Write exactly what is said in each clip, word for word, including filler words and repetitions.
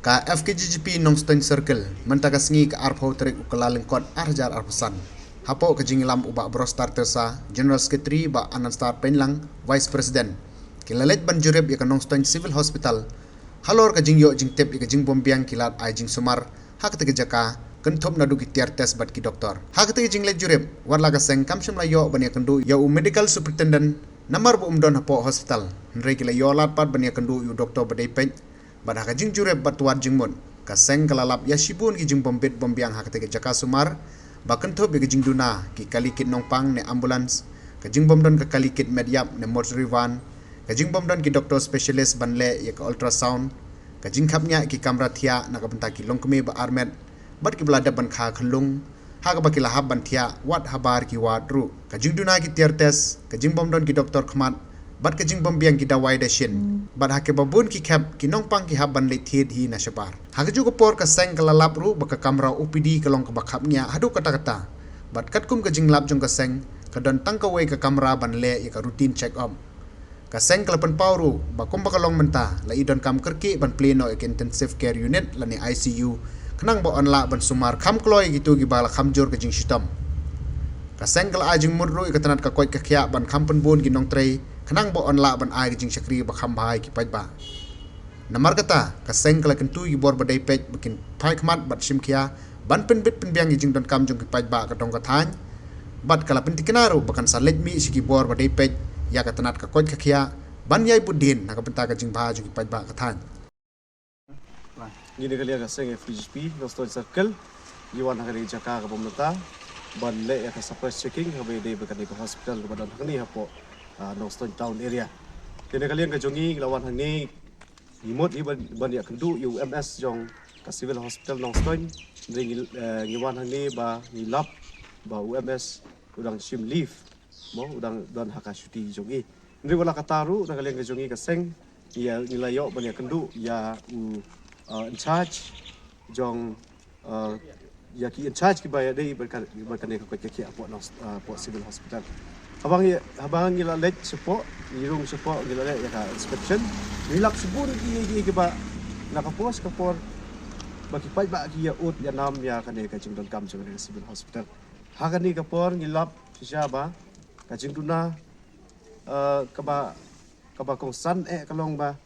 Ka F K J G P Nongstoiñ Circle, mynta ka sngi ka arphew tarik u Kyllalyngkot ar hajar arphew san. Hapoh ka jingïalam u Bah Brostar Tersa, General Secretary, Bah Anandstar Peinlang, Vice President, ki la leit ban jurip ïa ka Nongstoiñ Civil Hospital halor ka jingïoh jingtip ïa ka jingbym biang ki lad ai jingsumar ha katei ka jaka, kynthup naduh ki tiar test bad ki doktor. Ha katei ka jingleit jurip, wat la ka seng kam shym la ïoh ban ïakynduh ïa u Medical Superintendent namar ba um don hapoh hospital, hynrei ki la ïoh lad pat ban ïakynduh ïa u doktor ba dei peit. Bad ha ka jingjurip bad tuar jingmut, ka seng ka la lap ïa shibun ki jingbym bit bym biang ha katei ka jaka sumar, ba kynthup ïa ka jingduna ki kali kit nongpang ne ambulance, ka jingbym don ka kali kit met ïap ne mortuary van, ka jingbym don ki doktor specialist ban leh ïa ka ultrasound, ka jingkhapngiah ki kamra thiah na ka bynta ki longkmie ba armet, bad kiba la dep ban kha khunlung, ha kaba ki la hap ban thiah wat habar ki ward ruh. Ka jingduna ki tiar test, ka jingbym don ki doktor khmat, bad ka jingbym biang ki dawai dashin. Bad ha kaba bun ki khep, ki nongpang ki hap ban leit thied hi na shabar. Ha kajuh ka por ka seng ka la lap ruh ba ka kamra O P D ka long kaba khapngiah haduh katta katta. Bad katkum ka jinglap jong ka seng, ka don tang kawei ka kamra ban leh ïa ka routine check up. Ka seng ka la pynpaw ruh ba kumba ka long mynta, la i donkam kyrkieh ban plie noh ïa ka intensive care unit lane I C U, khnang ba yn lah ban sumar kham kloi ïa kito kiba la kham jur ka jingshitom. Ka seng ka la ai jingmut ruh ïa ka tnat ka koit ka khiah ban kham pynbun ki nongtrei, khnang ba yn lah ban ai ka jingshakri ba kham bha ïa ki paidbah. Namar kata, ka seng ka la kyntu ïa ki bor ba dei peit ba kin phai khmat bad shim khia, ban pynbit pynbiang ïa ka jingdonkam jong ki paidbah ka dong ka thaiñ. Bad ka la pyntikna ruh ba kan sa leit mih sha ki bor ba dei peit ïa ka tnat ka koit ka khiah, ban ïai bud dien na ka bynta ka jingbha jong ki paidbah ka thaiñ. Ngi na ka liang ka seng F K J G P Nongstoiñ Circle, ngi wan ha kane ka jaka kaba mynta ban leh ïa ka surprise checking kaba ïadei bad kane ka hospital kaba don hangne hapoh, ah, Nongstoiñ Town area. Te na ka liang ka jong ngi, ngi la wan hangne, ngi mut hi ban, ban ïakynduh ïa u M S jong ka Civil Hospital Nongstoiñ. Hynrei ngi, eh, ngi wan hangne ba ngi lap ba u M S u dang shim leave, mo, u dang don ha ka shuti jong i. Hynrei wat la katta ruh, na ka liang ka jong ngi ka seng, ngi, ngi la ïoh ban ïakynduh ïa u, uh, in charge jong, uh, ïa ki in charge kiba ïadei bad ka, bad kane ka koit ka khiah hapoh nos-, uh, hapoh Civil Hospital. Haba ngi, haba ngi la leit shapoh, ngi rung shapoh, ngi la leit ïa ka inspection, ngi lap shibun ki, ki, kiba na ka por sha ka por ba ki paidbah ki ïa ud ïa nam ïa kane ka jingdonkam jong kane ka Civil Hospital. Ha kane ka por ngi lap shisha ba ka jingduna, eh, kaba, kaba kongsan eh ka long ba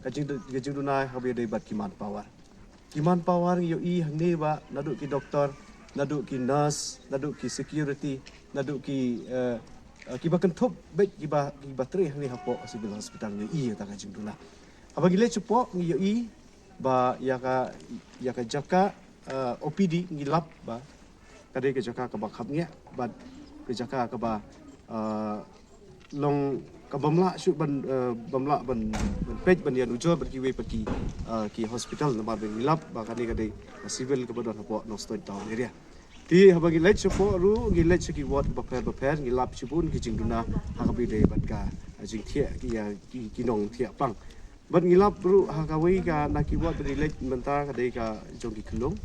ka jing, ka jingduna haba ïadei bad ki manpower. Ki manpower ngi ïohi hangne ba naduh ki doktor, naduh ki nurse, naduh ki security, naduh ki, eh, eh, kiba kynthup bad kiba, kiba trei hangne hapoh Civil Hospital ngi ïohi ïa ka jingduna. Haba ngi leit shapoh ngi ïohi ba ïa ka, ïa ka jaka, eh, O P D ngi lap ba ka dei ka jaka kaba khapngiah bad ka jaka kaba, ah, long kaba ym lah shuh ban, ah, bym lah ban, ban peit ban ïanujor bad kiwei pat ki, ah, ki hospital namar ba ngi lap ba kane ka dei ka civil kaba don hapoh Nongstoiñ Town area. Te haba ngi leit shapoh ruh ngi leit sha ki ward bapher bapher ngi lap shibun ki jingduna ha kaba ïadei bad ka jingthiah ki, ah, ki, ki nongthiah pang. Bad ngi lap ruh ha kawei ka na ki ward ba ngi leit mynta ka dei ka jong ki khyllung.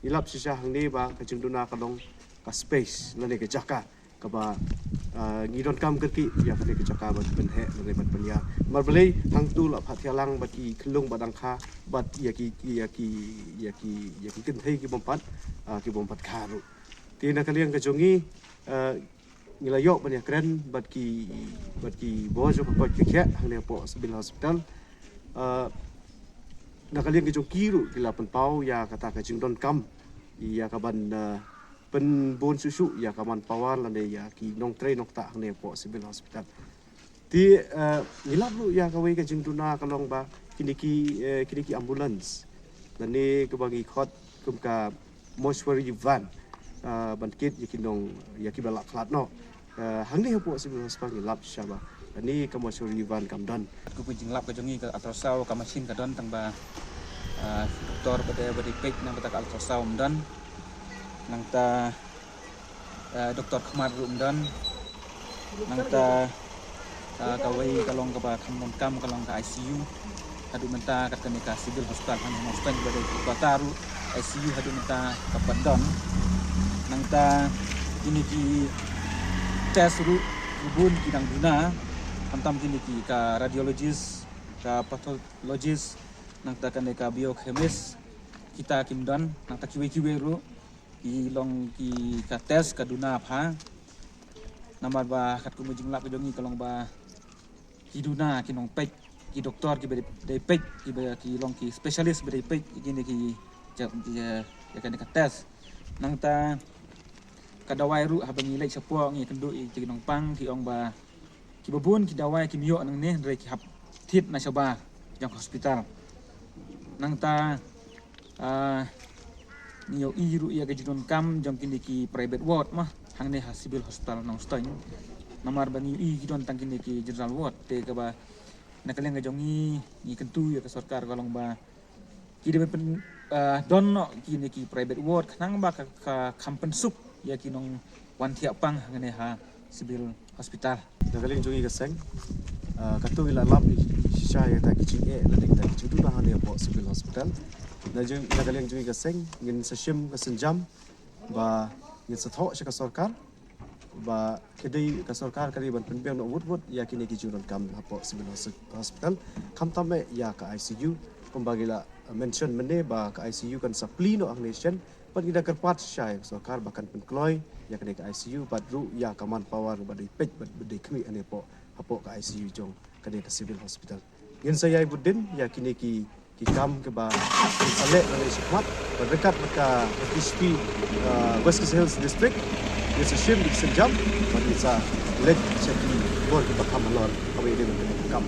Ngi lap shisha hangne ba ka jingduna ka long ka space lane ka jaka kaba, ah, ngi donkam kyrkieh ïa kane ka jaka ban pynheh lane ban pynïar. Namar balei hangto la phah thiah lang bad ki khyllung ba dang kha bad ïa ki, ïa ki, ïa ki, ïa ki kynthei ki bym pat, ah, ki bym pat kha ruh. Te na ka liang ka jong ngi, ah, ngi la ïoh ban ïakren bad ki, bad ki bor jong ka koit ka khiah hangne hapoh Civil Hospital. Ah, na ka liang ka jong ki ruh ki la pynpaw ïa kata ka jingdonkam ïa ka ban, ah, pynbun shuh shuh ïa ka manpower lane ïa ki nongtrei nongktah hangne hapoh Civil Hospital. Te, eh, ngi lap ruh ïa kawei ka jingduna ka long ba kine ki, eh, kine ki ambulance lane kaba ngi khot kum ka mortuary van, eh, ban kit ïa ki nong, ïa kiba la khlad noh. Eh, hangne hapoh Civil Hospital ngi lap shisha ba kane ka mortuary van kam don. Kawei ka jinglap ka jong ngi ka ultrasound ka machine ka don tang ba, eh, doktor ba dei, ba dei peit nang ba ta ka ultrasound ym don. Nangta, eh, doktor khmat ruh ym don. Nangta, eh, kawei ka long kaba kham donkam ka long ka I C U. Haduh mynta kat kane ka Civil Hospital ha Nongstoiñ ba dei ka kata ruh I C U haduh mynta kam pat don. Nangta kine ki test ruh bun ki dang duna. Khamtam kine ki ka radiologist, ka pathologist, nangta kane ka biochemist. Kita kim don, nangta kiwei kiwei ruh ki long ki ka test ka duna bha. Namar ba katkum ka jinglap ka jong ngi ka long ba ki duna ki nongpeit, ki doktor kiba dei peit, kiba ki long ki specialist ba dei peit ïa kine ki, ïa, ïa kane ka test. Nangta ka dawai ruh haba ngi leit shapoh ngi kynduh ïa ki nongpang ki ong ba kiba bun ki dawai kim ïoh nangne hynrei ki hap thied na shabar jong hospital. Nangta ah, ngi ïohi ruh ïa ka jingdonkam jong kine ki private ward ma hangne ha Civil Hospital Nongstoiñ. Namar ba ngi ïohi ki don tang kine ki general ward, te kaba na ka liang ka jong ngi ngi kyntu ïa ka sorkar ka long ba ki dei ban pyn, ah, don noh kine ki private ward khnang ba ka, ka kham pynsuk ïa ki nongwan thiah pang hangne ha Civil Hospital. Na ka liang jong ngi ka seng, ah, katto ngi la lap ïa shisha ïa kita ki jingeh lane kita ki jingduna hangne hapoh Civil Hospital. Na jong, na ka liang jong ngi ka seng ngin sa shim ka sienjam ba ngin sa thoh sha ka sorkar ba ka dei, ka sorkar ka dei ban pynbiang noh wut wut ïa kine ki jingdonkam hapoh Civil Hos-, Hospital, khamtam eh ïa ka I C U. Kumba ngi la mention mynne ba ka I C U kan sa plie noh hangne shen, bad ngi da kyrpad shisha ïa ka sorkar ba kan pynkloi ïa kane ka I C U bad ruh ïa ka manpower ba dei peit bad ba dei khmih hangne hapoh, hapoh ka I C U jong kane ka Civil Hospital. Ngin sa ïai bud dien ïa kine ki, ki kam kiba ngin sa leh lane shakhmat bad ryngkat bad ka P H P, ah, West Khasi Hills District. Ngin sa shim ïa ki sienjam bad ngin sa leit sha ki bor kiba kham halor kaba ïadei bad kane ka kam.